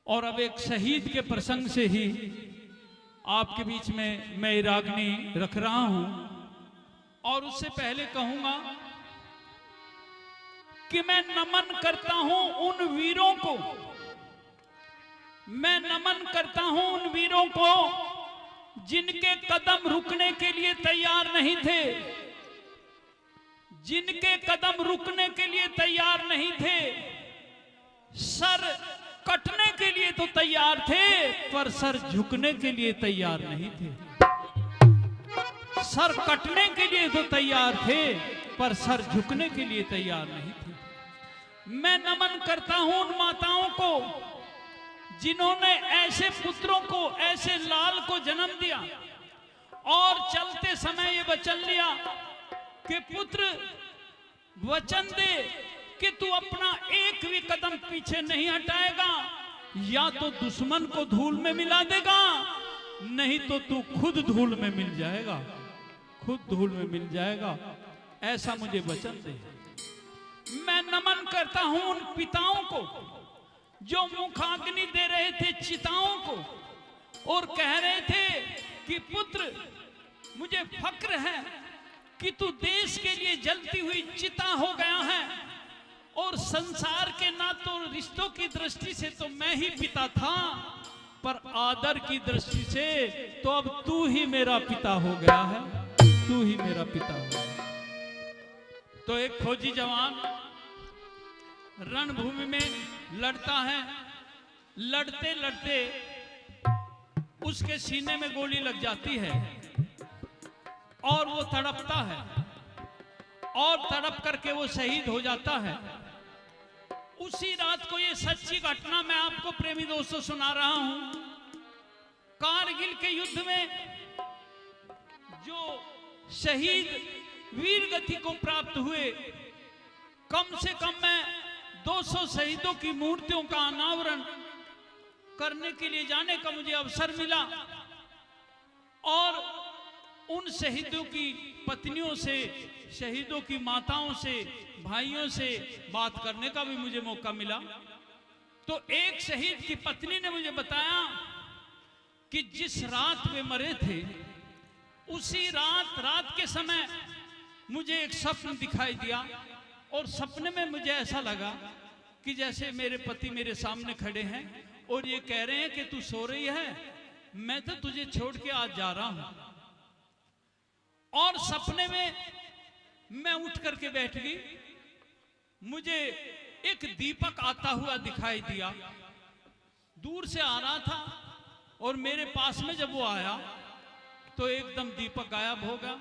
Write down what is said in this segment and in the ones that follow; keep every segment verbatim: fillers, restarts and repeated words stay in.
और अब एक शहीद के प्रसंग से ही आपके बीच में मैं ये रागनी रख रहा हूं। और उससे पहले कहूंगा कि मैं नमन करता हूं उन वीरों को, मैं नमन करता हूं उन वीरों को जिनके कदम रुकने के लिए तैयार नहीं थे, जिनके कदम रुकने के लिए तैयार नहीं थे, सर कटने के लिए तो तैयार थे, पर सर झुकने के लिए तैयार नहीं थे। सर कटने के लिए तो तैयार थे, पर सर झुकने के लिए तैयार नहीं थे। मैं नमन करता हूं उन माताओं को, जिन्होंने ऐसे पुत्रों को, ऐसे लाल को जन्म दिया और चलते समय ये वचन लिया कि पुत्र, वचन दे कि तू अपना एक भी कदम पीछे नहीं हटाएगा, या तो दुश्मन को धूल में मिला देगा, नहीं तो तू खुद धूल में मिल जाएगा, खुद धूल में मिल जाएगा। ऐसा मुझे वचन दे। मैं नमन करता हूं उन पिताओं को जो मुखाग्नि दे रहे थे चिताओं को और कह रहे थे कि पुत्र, मुझे फक्र है कि तू देश के लिए जलती हुई चिता हो गया है और संसार के नातों रिश्तों की दृष्टि से तो मैं ही पिता था, पर आदर की दृष्टि से तो अब तू ही मेरा पिता हो गया है, तू ही मेरा पिता हो गया। तो एक फौजी जवान रणभूमि में लड़ता है, लड़ते लड़ते उसके सीने में गोली लग जाती है और वो तड़पता है और तड़प करके वो शहीद हो जाता है। उसी रात को, ये सच्ची घटना मैं आपको प्रेमी दोस्तों सुना रहा हूं, कारगिल के युद्ध में जो शहीद वीर गति को प्राप्त हुए, कम से कम मैं दो सौ शहीदों की मूर्तियों का अनावरण करने के लिए जाने का मुझे अवसर मिला और उन शहीदों की पत्नियों से, शहीदों की माताओं से, भाइयों से बात करने का भी मुझे मौका मिला। तो एक शहीद की पत्नी ने मुझे बताया कि जिस रात वे मरे थे, उसी रात, रात के समय मुझे एक स्वप्न दिखाई दिया और सपने में मुझे ऐसा लगा कि जैसे मेरे पति मेरे सामने खड़े हैं और ये कह रहे हैं कि तू सो रही है, मैं तो तुझे छोड़ के आज जा रहा हूं। और सपने में मैं उठ करके बैठ गई। मुझे एक दीपक आता हुआ दिखाई दिया, दूर से आ रहा था और मेरे पास में जब वो आया तो एकदम दीपक गायब हो गया।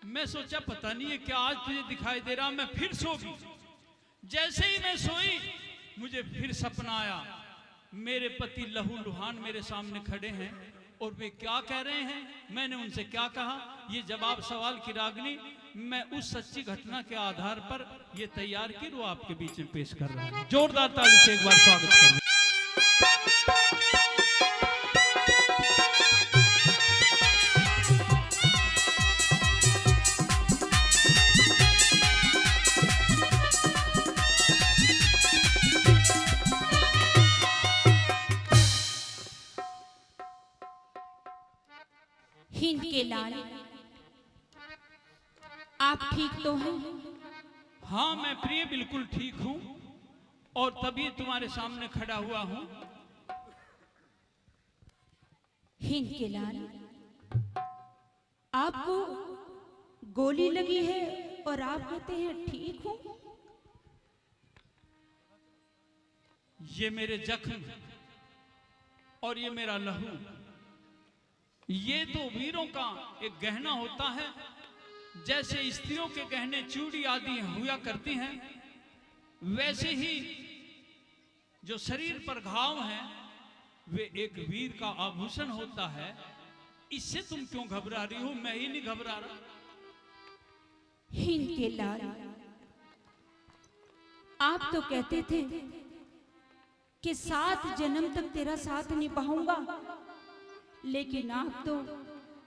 मैं सोचा, पता नहीं ये क्या आज तुझे दिखाई दे रहा। मैं फिर सो गई। जैसे ही मैं सोई, मुझे फिर सपना आया, मेरे पति लहू लुहान मेरे सामने खड़े हैं और वे क्या कह रहे हैं, मैंने उनसे क्या कहा, ये जवाब सवाल की रागनी मैं उस सच्ची घटना के आधार पर ये तैयार की, वो आपके बीच में पेश कर रहा हूं। जोरदार ताली से एक बार स्वागत करें। हिंद के लाल, आप ठीक तो हैं? हाँ, मैं प्रिय बिल्कुल ठीक हूँ और तभी तुम्हारे सामने खड़ा हुआ हूँ। हिंद के लाल, आपको गोली लगी है और आप कहते हैं ठीक हूँ। ये मेरे जख्म और ये मेरा लहू, ये तो वीरों का एक गहना होता है। जैसे स्त्रियों के गहने, चूड़ी आदि हुआ करती हैं, वैसे ही जो शरीर पर घाव हैं, वे एक वीर का आभूषण होता है। इससे तुम क्यों घबरा रही हो? मैं ही नहीं घबरा रहा। हिंद के लाल, आप तो कहते थे कि सात जन्म तक तेरा साथ निभाऊंगा, लेकिन आप तो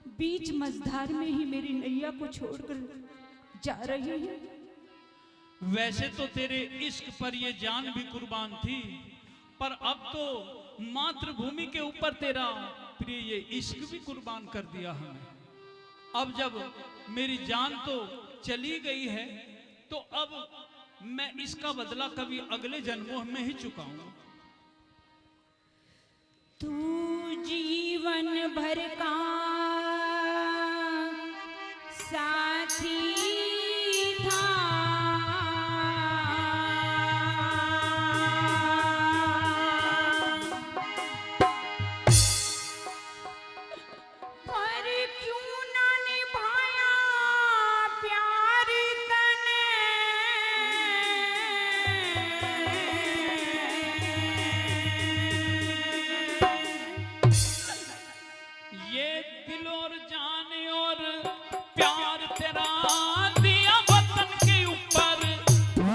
बीच मझधार में ही मेरी नैया को छोड़कर जा रहे हैं। वैसे तो तेरे इश्क पर ये जान भी कुर्बान थी, पर अब तो मातृभूमि के ऊपर तेरा प्रिय ये इश्क भी कुर्बान कर दिया हमें। अब जब मेरी जान तो चली गई है, तो अब मैं इसका बदला कभी अगले जन्मों में ही चुकाऊंगा। तू जीवन भर का साथी था। पर क्यों ना निभाया प्यार तने। ये दिल और जान और प्यार तेरा दिया वतन के ऊपर।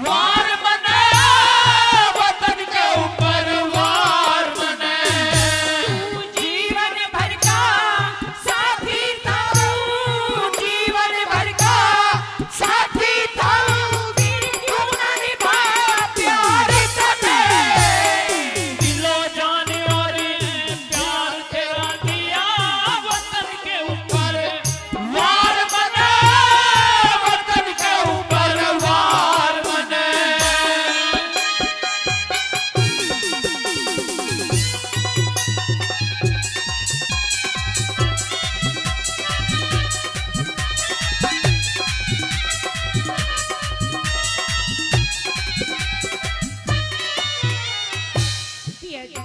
वार मने वतन के ऊपर, वार मने। तू जीवन भर का साथी था, तू जीवन भर का साथी था, फिर क्यों ना निभाया प्यार तने। दिलो जान और प्यार तेरा दिया वतन के ऊपर, वार मने वतन के ऊपर, वार मने। पिया जी,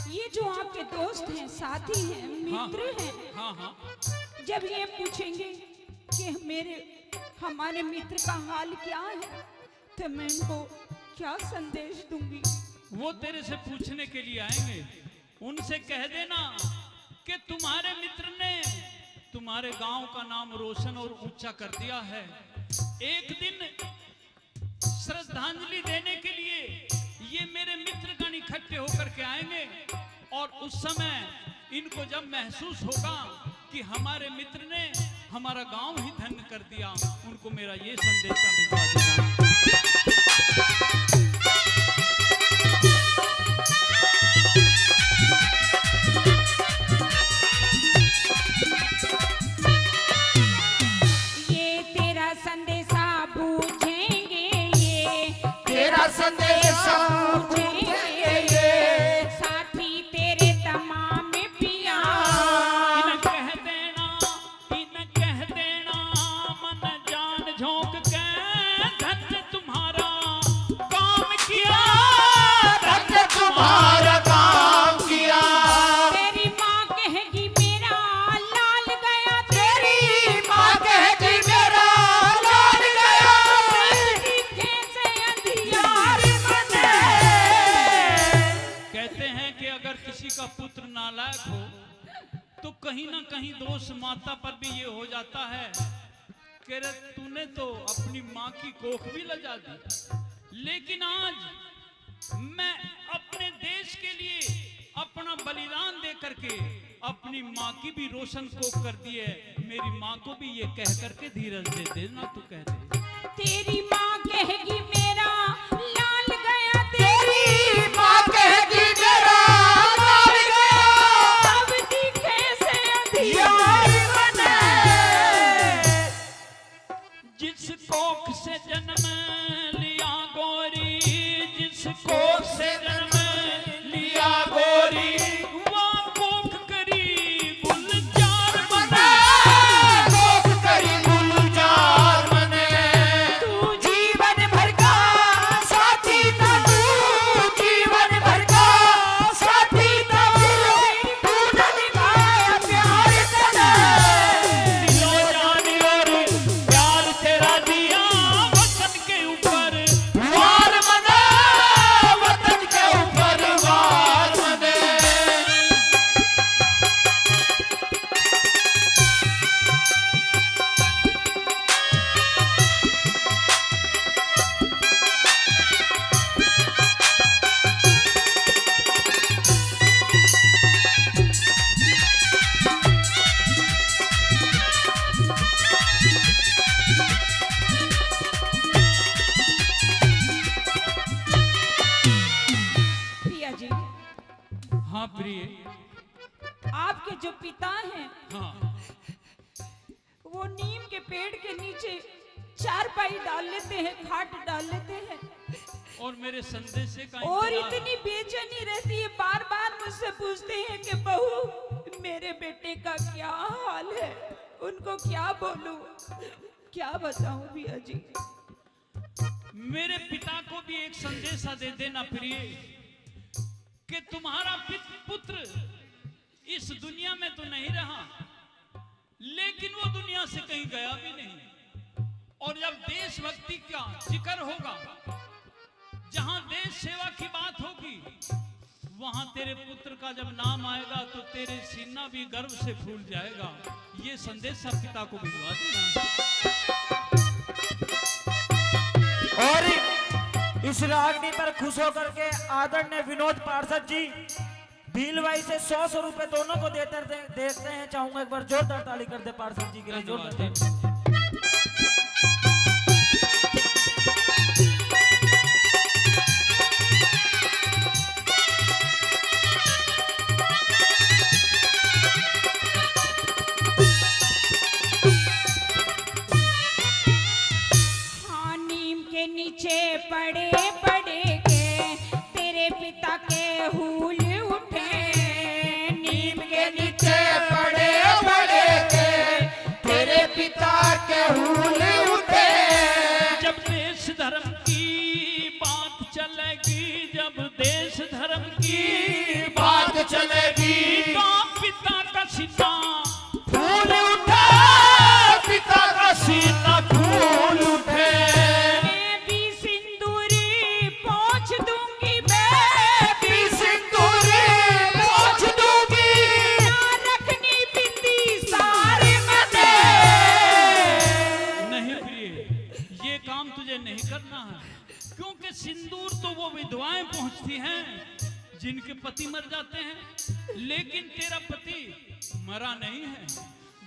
ये जो आपके दोस्त हैं, साथी हैं, हाँ, मित्र हैं, हाँ, हाँ। जब ये पूछेंगे कि मेरे, हमारे मित्र का हाल क्या है, तो मैं इनको क्या संदेश दूंगी? वो तेरे से पूछने के लिए आएंगे। उनसे कह देना कि तुम्हारे मित्र ने तुम्हारे गांव का नाम रोशन और ऊंचा कर दिया है। एक दिन श्रद्धांजलि देने के लिए ये मेरे मित्रगण इकट्ठे होकर के आएंगे और उस समय इनको जब महसूस होगा कि हमारे मित्र ने हमारा गांव ही धन्य कर दिया, उनको मेरा ये संदेशा भिजवा देना। ये तेरा संदेशा बूझेंगे ये, तेरा संदेशा बूझेंगे ये, साथी तेरे तमाम पिया। इन कह देना, इन कह देना, मन जान झोंक के धन्य तुम्हारा काम किया, धन्य तुम्हारा काम किया। तेरी माँ कहेगी मेरा लाल गया, तेरी माँ कहेगी मेरा लाल गया। दिखे से अंधियार मने। कहते हैं कि अगर किसी का पुत्र नालायक हो तो कहीं ना कहीं दोष माता पर भी ये हो जाता है कि रे, तूने तो अपनी माँ की कोख भी लजा दी। लेकिन आज मैं अपने देश के लिए अपना बलिदान दे करके अपनी माँ की भी रोशन कोख कर दी है। मेरी माँ को भी ये कह करके धीरज दे देना, तू कह दे। तेरी माँ कहेगी मेरा लाल गया, तेरी माँ कहेगी मेरा लाल गया। अब दिखे से अंधियार मने। जिस कोख से जन्म लिया गोरी, जिस कोख से जन्म लिया गोरी, वो कोख करी गुलजार मने, कोख करी गुलजार मने। तू जीवन भर का जी। हाँ प्रिय। आपके जो पिता हैं, हाँ। वो नीम के पेड़ के नीचे चारपाई डाल लेते हैं, खाट डाल लेते हैं। और मेरे संदेशे का और इंतजार। इतनी बेचैनी रहती है, बार बार मुझसे पूछते हैं कि बहू, मेरे बेटे का क्या हाल है, उनको क्या बोलूं, क्या बताऊं भैया जी। मेरे पिता को भी एक संदेशा दे देना प्रिय, कि तुम्हारा पित-, पुत्र इस दुनिया में तो नहीं रहा, लेकिन वो दुनिया से कहीं गया भी नहीं। और जब देशभक्ति का जिक्र होगा, जहां देश सेवा की बात होगी, वहां तेरे पुत्र का जब नाम आएगा तो तेरे सीना भी गर्व से फूल जाएगा। ये संदेशा पिता को भिजवा देना। और इस रागनी पर खुश होकर के आदरणीय विनोद पार्षद जी भीलवाई से सौ सौ रुपए दोनों को देते, दे, देते हैं। चाहूंगा एक बार जोरदार ताली कर दे पार्षद जी के लिए, धन्यवाद जोरदार जी। ताली। हाँ, नीम के नीचे पड़े पड़े के तेरे पिता के हुल उठे। नीम के नीचे पड़े पड़े के तेरे पिता के हुल उठे। जब देश धर्म की बात चलेगी, जब देश धर्म की बात चलेगी, तो पिता का सीना फूल उठे, पिता का सीना फूल उठे। मैं भी सिंदूरी पोंछ दूंगी, मैं भी सिंदूरी पोंछ दूंगी। ना रखनी बिंदी सार मने। नहीं प्रिय, ये काम तुझे नहीं करना है, क्योंकि सिंदूर तो वो विधवाएं पोंछती हैं जिनके पति मर जाते हैं, लेकिन तेरा पति मरा नहीं है।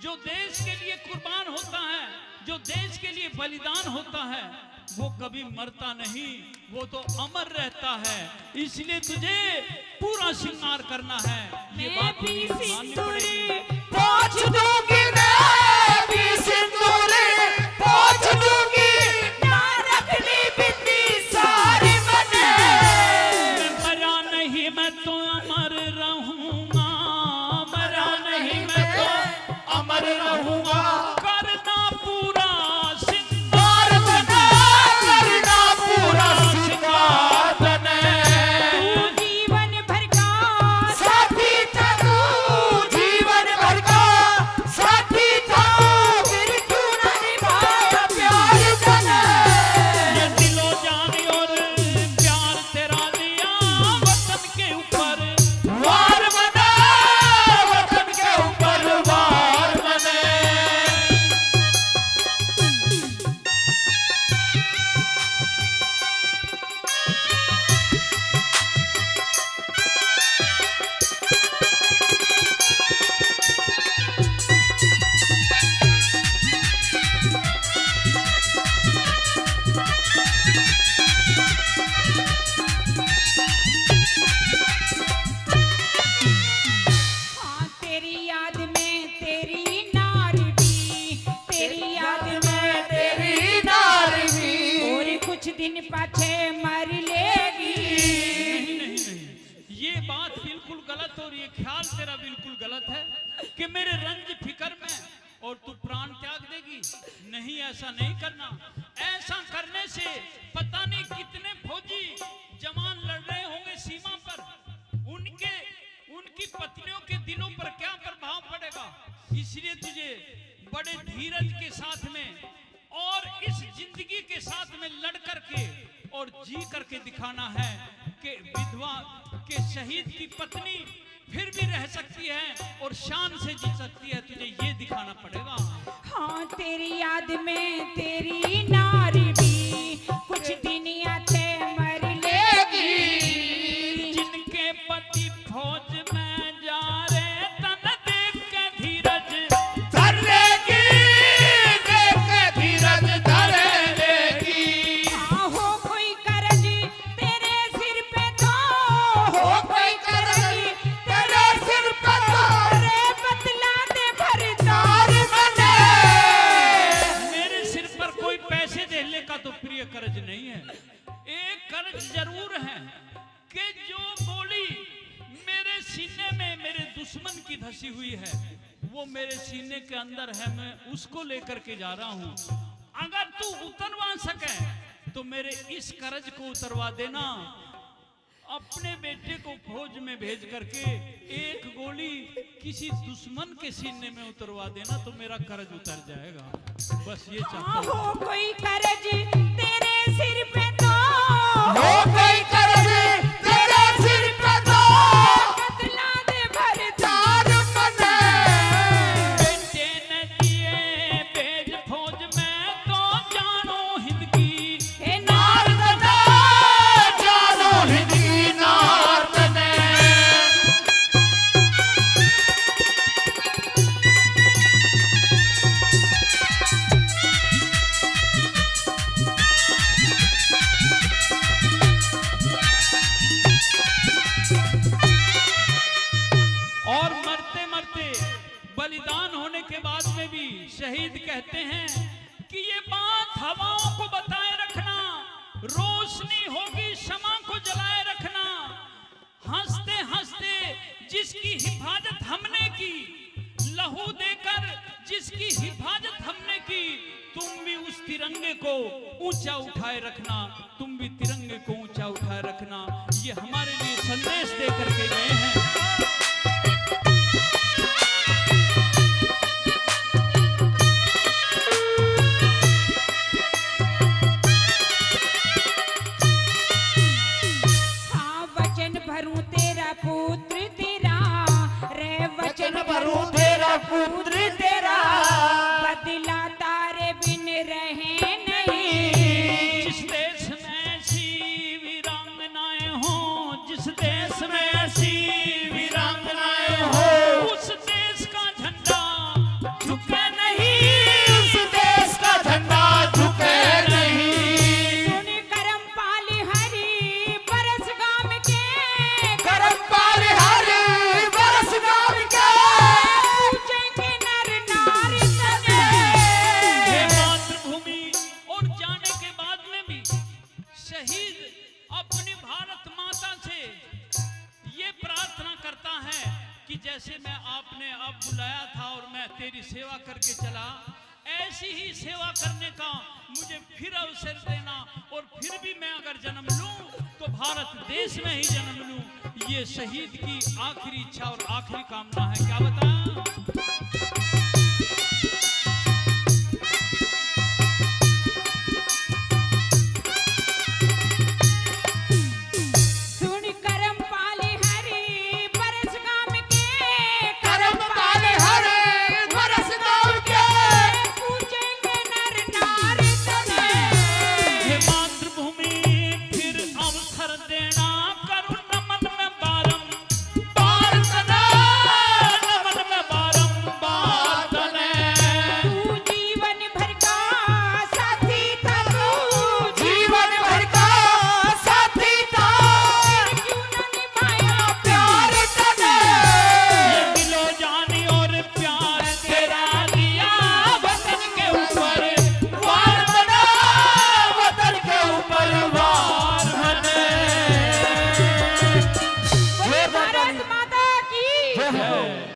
जो देश के लिए कुर्बान होता है, जो देश के लिए बलिदान होता है, वो कभी मरता नहीं, वो तो अमर रहता है। इसलिए तुझे पूरा श्रृंगार करना है। ये मैं बात भी तुझे माननी सिंदूरी पड़ेगी। पोंछ दूंगी, मैं भी सिंदूरी पोंछ दूंगी, ना रखनी बिंदी सार मने। मैं मरा नहीं, मैं तो अमर रहूंगा, मरा नहीं, मैं तो अमर रहूंगा। करना पूरा श्रृंगार बने, करना पूरा श्रृंगार बने। तू जीवन भर का साथी था, तू जीवन भर का साथी था, फिर क्यों ना निभाया प्यार तने। ये दिलो जान और प्यार तेरा दिया वतन के ऊपर वार बने, वतन के ऊपर वार बने। हाँ, तेरी याद में तेरी नार भी, तेरी याद में तेरी नार भी, और कुछ दिन पाछे मर लेगी। नहीं, नहीं, नहीं, ये बात बिल्कुल गलत और ये ख्याल तेरा बिल्कुल गलत है कि मेरे रंज फिक्र में और तू प्राण त्याग देगी। नहीं, ऐसा नहीं करना। ऐसा करने से पता नहीं कितने फौजी जवान लड़ रहे होंगे सीमा पर, उनके, उनकी पत्नियों के दिलों पर क्या प्रभाव पड़ेगा। इसलिए तुझे बड़े धीरज के साथ में और इस जिंदगी के साथ में लड़ करके और जी करके दिखाना है कि विधवा के शहीद की पत्नी फिर भी रह सकती है और शान से जी सकती है। तुझे ये दिखाना पड़ेगा। हाँ, तेरी याद में तेरी नारी भी कुछ दिन याते मर लेगी। जिनके पति फौज में जा रहे, तन देख के धीरज धर लेगी, देख के धीरज धर लेगी। हाँ, हो कोई करज तेरे सिर पे तो, हो की धसी हुई है, वो मेरे सीने के अंदर है, मैं उसको लेकर के जा रहा हूँ। अगर तू उतरवा सके तो मेरे इस कर्ज को उतरवा देना। अपने बेटे को फौज में भेज करके एक गोली किसी दुश्मन के सीने में उतरवा देना तो मेरा कर्ज उतर जाएगा। बस ये चाहता हूँ। हो कोई कर्ज तेरे सिर पे तो, हो कोई कर्ज तेरे सिर पे तो, बदला दे भरतार मने। बेटे ने दिए भेज फौज में तो जानू हिंद की, हे नार तने, जानू हिंद की नार तने। और मरते मरते, बलिदान होने के बाद में भी शहीद कहते हैं कि ये बात हवाओं को बताए रखना, रोशनी होगी शमा को जलाए रखना। हंसते हंसते जिसकी हिफाजत हमने की, लहू देकर जिसकी हिफाजत हमने की, तुम भी उस तिरंगे को ऊंचा उठाए रखना, तुम भी तिरंगे को ऊंचा उठाए रखना। ये हमारे लिए संदेश दे करके गए हैं। हाँ, वचन भरूं तेरा पुत्र तेरा, रे वचन वचन भरूं भरूं तेरा पुत्र तेरा। बदला तारे बिन रहे नहीं। जिस देश में ऐसी वीरांगनाएं हों, जिस देश में ऐसी वीरांगनाएं हों, उस देश का झंडा झुके नहीं, उस देश का झंडा झुके नहीं। सुन करम पाली हरी बरस गाम के, करम पाली हरी बरस गाम के। पूजेंगे नर नारी तने। ये मातृभूमि और जाने के बाद में भी शहीद अपनी भारत माता से ये प्रार्थना करता है कि जैसे मैं आपने अब बुलाया था और मैं तेरी सेवा करके चला, ऐसी ही सेवा करने का मुझे फिर अवसर देना, और फिर भी मैं अगर जन्म लूं तो भारत देश में ही जन्म लूं। ये शहीद की आखिरी इच्छा और आखिरी कामना है। क्या बताएं? सुन करम पाली हरी बरस गाम के, करम पाली हरी बरस गाम के। पूजेंगे नर नारी तने। ये मातृभूमि फिर अवसर देना, करूं नमन मैं बारंबार तने, नमन मैं बारंबार तने। तू जीवन भर का साथी था, तू जीवन भर का साथी था। फिर क्यों ना निभाया प्यार तने। ये दिलो जानी और प्यार तेरा दिया वतन के ऊपर वार बना, वतन के ऊपर वार बने। बोले भारत माता की जय हो।